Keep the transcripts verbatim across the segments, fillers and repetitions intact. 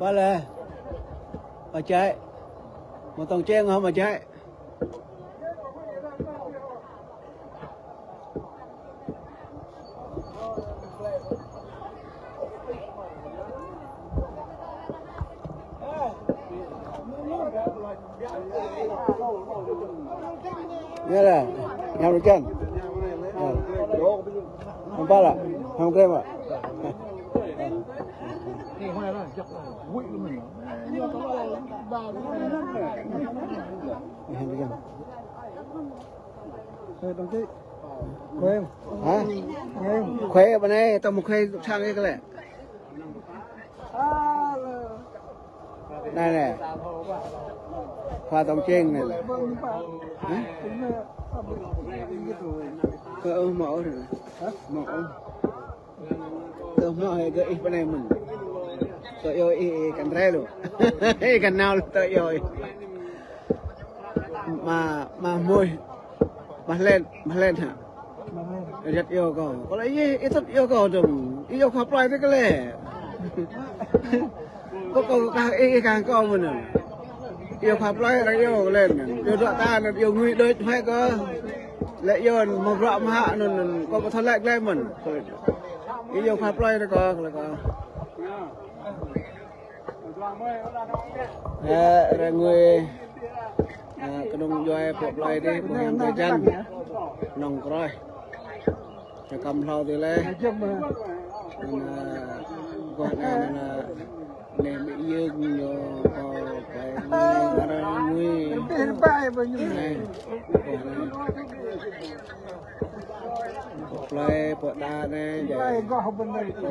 Pă lĕ? Pă čai. Mă tong čeng hŏ mă čai. Ñu lah, ñu lah čen. Ñu. Hăng pă lah, hăng krem lah. Hăng krem. Hă? Khue ƀă anai, tơm khue sang ih kơ lĕ. Anai nè. Khua tong čeng anai. Hă? Ơ, ơ, mă ôh. Hă? Mă ôh. Tơm hmâo hĕ gơ̆ ih pơ anai mơ̆n. Tơ̆ yơh ih, ih kăn rai lu. Ih kăn nao lu tơ̆ yơh ih. Mă, mă hmư̆. Mă hlĕn, mă hlĕn hă. Ih yơh kâo. Kâo laĭ ih, ih tŭt yơh kâo dơ̆ng. Ih yơh khua plơi tơ kơ lĕ. Kâo, kâo kah ih, ih kah kâo mơ̆n. Yơh khua plơi arăng yơh kơ lĕ anŭn. Yơh dŏ ta anŭn yơh ngui đôč huai kơ. Lĕ yơh mă bruă mă hă anŭn anŭn. Kâo ƀu thâo laĭ glaĭ mơ̆n. Yơh khua plơi tơ kơ, kơ lĕ kơ. Ơ, arăng ngui. Ơ, kơnung djuai pơ plơi dih, pơ hiam tơ jăn. Nong kroi. Čơ kăm hlâo tơ lĕ. Anŭn, ơ, guah anŭn, anŭn, anŭn, anai ƀing yơ̆ng ñu, kâo, kâo, ngui, ngui. Anai, guah anai. Pơ plơi, pơ đa anai, jai. Pơ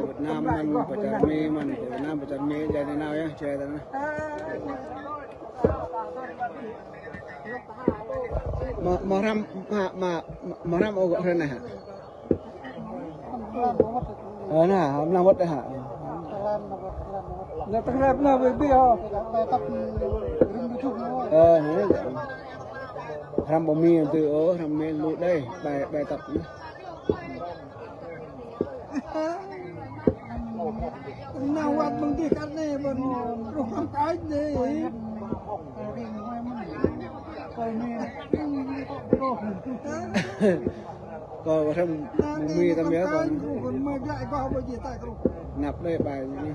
Việt Nam mơ̆n, pơ čar Mi mơ̆n, pơ Việt Nam, pơ čar Mi, jai anai nao yơh, jai anai. Mă, mă hrăm, mă, mă, mă hrăm ôh gơ̆ hrơi anai hă? Ơ, anai, mlam wơ̆t hă? Anai tơkrep anai ƀơi ƀiă hă? Ơ, anai. Hrăm ƀơi Mi tơ ôh, hrăm Mi lu đơi, ƀai, ƀai tăp anai. Nao wơ̆t mơ̆ng dih kar anai, ƀơi truh kăm kač anai. Kâo hrăm mơ̆ng Mi tăm yơh kâo. Anăp đơi ƀai anai.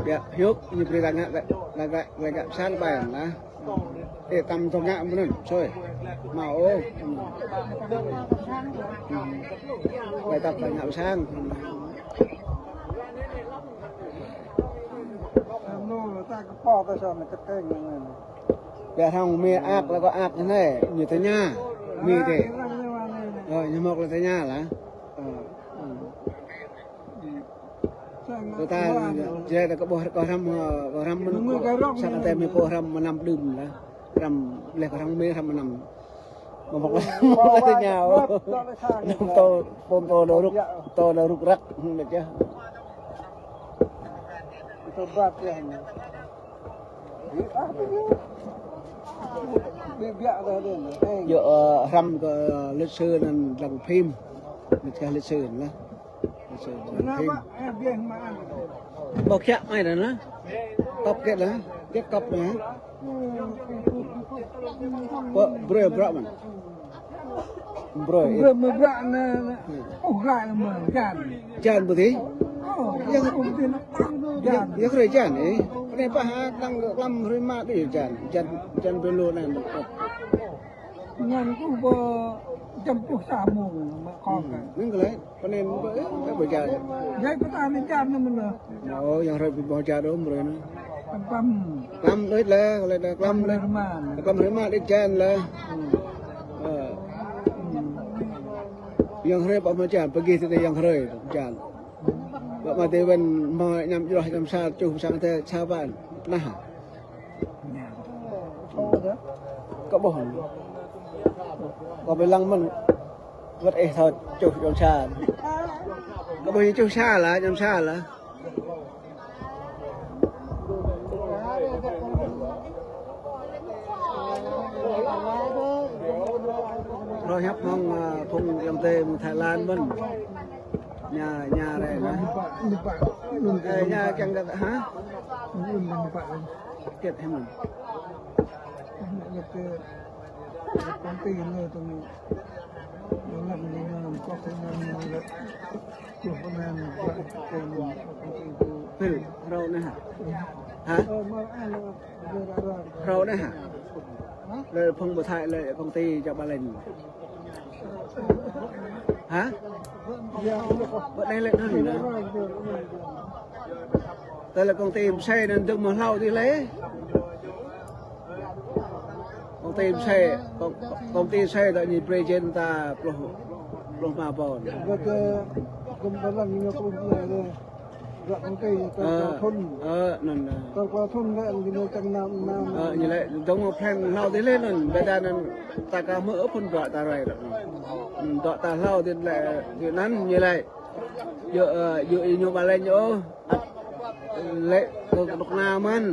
Biă hiư̆m ñu brơi ta ngă, ta ngă, ta ngă sang ƀai anŭn lah. Ê, tăm tơ̆ ngă mơ̆n anŭn, soi. Mă ôh. Ƀai tăp ta ngă sang. Biă hăng Mi ak, lĕ kơ ak anai, ñu tơña. Mi dih. Ơ, ñu mơ̆k lĕ tơña lah. Ơ, ơ. Kơ ta, jai ta kơ ƀuh kơ hrăm, kơ hrăm mơ̆n, sa kơ tơ̆ Mi pô hrăm mơnam đưm lah. Hrăm lĕ kơ hrăm Mi hrăm mơnam. Mơ̆k lĕ, mơ̆k lĕ tơña. Anŭn tô, pô tô đa rŭk, tô đa rŭk răk, hưn lĕ čeh. Yơh, ơ, hrăm kơ lịch sử anŭn lăng phim. Lịch sử, lịch sử anŭn lah. Lịch sử lăng phim. Ƀu kiă mai anŭn lah. Kŏp kiă lah. Kiă kŏp lah. Pơ, brơi bruă mơ̆n. Brơi. Brơi mă bruă anai, anai. Ơ, glăi mơ̆n, jan. Jan ƀu dih? Ơ, jan. Jan, jan hrơi jan, ơ. Anai pă hă, tăng kơ klăm hrơi mă dih jan. Jan, jan ƀơi lu anai. Ngăn kơ ƀơi jam pluh sa mông mă kŏp kơ. Nưng kơ lĕ. Pơ anai ƀu, ƀu jan. Jai pơtă anai jan anai mơ̆n. Ơ, yang hrơi ƀu jan đôč brơi anai. Klăm. Klăm đôč lĕ, kơ lĕ đa klăm lĕ. Klăm hrơi mă đĭ jan lĕ. Ơ. Yang hrơi ƀu mă jan, pơgi tơ yang hrơi jan. Ƀu mă tơ wen mă ñăm jrŏh ñăm sa čuh sang tơ sa ƀan. Nah. Kâo ƀuh. Kâo ƀu lăng mơ̆n. Wơ̆t ih thâo čuh čŏng sa. Kâo ƀuh ñu čuh sa lah, ñăm sa lah. Rơh hiăp hăng, ơ, phung ayŏng adơi mơ̆ng Thái Lan mơ̆n. Nhà, nhà đây hả? Ơ, nhà kiăng kơ, hả? Kiệt hả mình? Công ty người ta, người ta làm, người ta làm có thể làm, người ta chụp cái này, người ta làm công ty. Pil, rau anai hả? Hả? Rau anai hả? Lĕ phung ƀu thâo lĕ công ty čar Ba Lanh. Hả? Bơ anai lĕ anŭn anai. Tơlơi công ty msĕ anŭn dơ̆ng mơ̆ hlâo dih lĕ. Công ty msĕ, công, công ty msĕ dŏ ñu brơi jên ta pluh, pluh rơma bon. Ơ, anŭn, anŭn. Ơ, ñu lĕ, dơ̆ng mơ̆ plan hlâo dih lĕ anŭn, ƀôdah anŭn, ta ka hmư̆ ôh phun dŏ ta rai lĕ. Anŭn, dŏ ta hlâo dih lĕ, dih anŭn ñu lĕ. Yua, ơ, yua ñu Ba Lanh ôh, ăt lĕ kơ kơnuk kơna mơ̆n.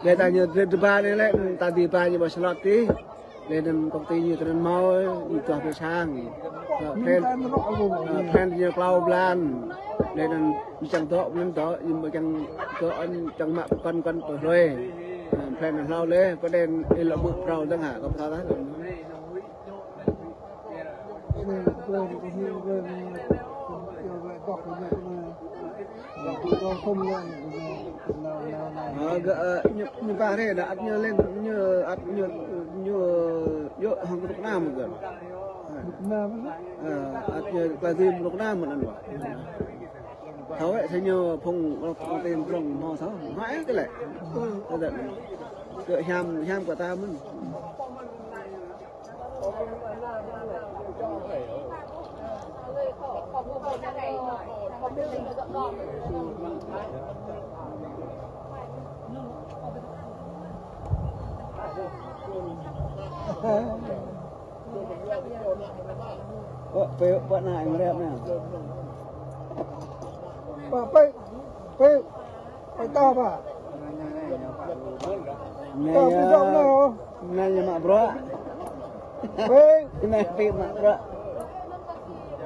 Ƀôdah ñu dih dih ba anai lĕ, ta dih ba ñu ƀơi slot dih. Lĕ anŭn công ty ñu tơnăn hmâo, ñu tuah pơ sang. Ơ, plan, ơ, plan ñu klâo blan. Lĕ anŭn ñu čang dŏ, ñu dŏ, ñu čang dŏ, čang mă pơkŏn kŏn pơ hlơi. Ơ, plan hlâo lĕ, pơ đen ih lŏ mơ̆ phrâo dơ̆ng hă, kơ pơtao tah. Ơ, gơ̆, ơ, ñu, ñu ba rê đa ăt ñu lĕ, ñu, ăt ñu, ñu, yua hăng kơnuk kơna mơ̆n gơ̆. Ơ, ăt ñu klă dih kơnuk kơna mơ̆n anŭn wa. Thâo wơ̆t sa ñu phung, phung tơm prong hmâo thâo, hmâo ĕh kơ lĕ. Tơdah, gơ̆ hiam, hiam kơ ta mơ̆n. Ơ, pơ, pơ anai mơ̆ rep anai. Pơ, pơ, pơ. Pai ta ba. Anai, ta pi dŏ anai ôh. Anai ñu mă bruă. Peng. Anai pi mă bruă.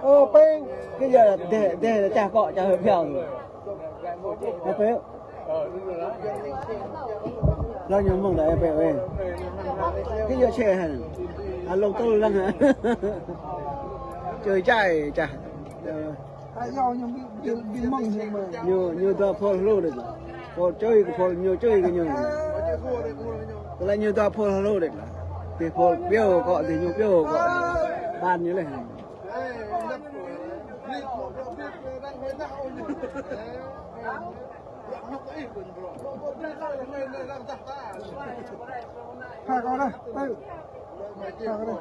Ơ, peng. Kơ yua dêh, dêh čah kŏ čah hơi biao. Ơ, peng. Lăng ñu mơ̆ng đa ơ, peng, peng. Kơ yua čeh hă. Along tơl lăng hă. Čơi čai čah. Ơ. Ñu, ñu dua phôl hlô đôč. Phôl čơi kơ phôl ñu čơi kơ ñu. Tơlơi ñu dua phôl hlô đôč. Tih phôl pioh kŏ, tih ñu pioh kŏ. Ban ñu lĕ. Pha kơ đa, pha. Pha kơ đa.